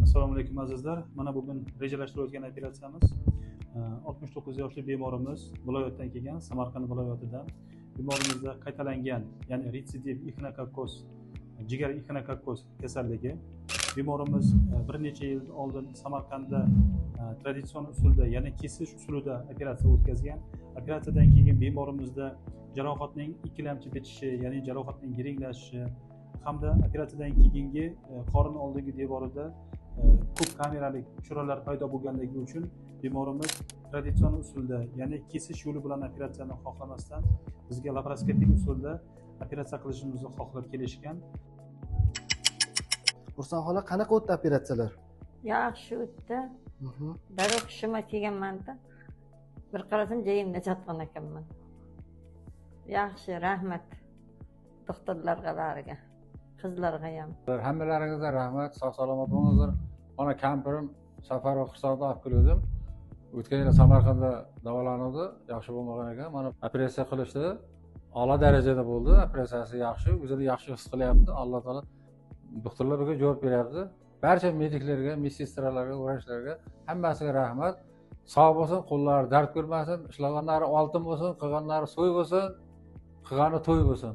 Assalomu alaykum azizlar. Mana bugun rejalashtirayotgan operatsiyamiz 69 yoshli bemorimiz viloyatdan kelgan, Samarqand viloyatidan. Bemorimizda qaytalangan, ya'ni retsidiv exinokokkoz, jigar exinokokkoz kasalligi. Bemorimiz bir necha yil oldin Samarqandda traditsion usulda, ya'ni kesish usulida operatsiya o'tkazgan. Operatsiyadan keyin bemorimizda jarohatning ikkilamchi bitishi, ya'ni jarohatning yiringlashishi hamda operatsiyadan keyingi qorin oldingi devorida ko'p kameralik churalar paydo bo'lganligi uchun bemorimiz traditsion usulda, ya'ni kesish yo'li bilan operatsiyani xohlamasdan bizga laparoskopik usulda operatsiya qilishimizni xohlab kelishgan. Xursand xola, qanaqa o'tdi operatsiyalar? Yaxshi o'tdi. Darrov hushimga kelganmanda bir qarasam joyimda yotgan ekanman. Yaxshi, rahmat doktorlarga, bariga, qizlarga ham. Hammalaringizga rahmat, sog' salomat bo'linglar. Mana kampirim Safarov Hisobda olib keldim. O'tgan yili Samarqandda davolanuvdi, yaxshi bo'lmagan ekan. Mana operatsiya qilishdi, a'lo darajada bo'ldi. Operatsiyasi yaxshi, o'zini yaxshi his qilyapti. Alloh taolo doktorlar bugun javob beryapti. Barcha mediklarga, medsestralarga, vrachlarga hammasiga rahmat. Sog' bo'lsin, qo'llari dard ko'rmasin, ishlaganlari oltin bo'lsin, qilganlari so'y bo'lsin, qilgani to'y bo'lsin.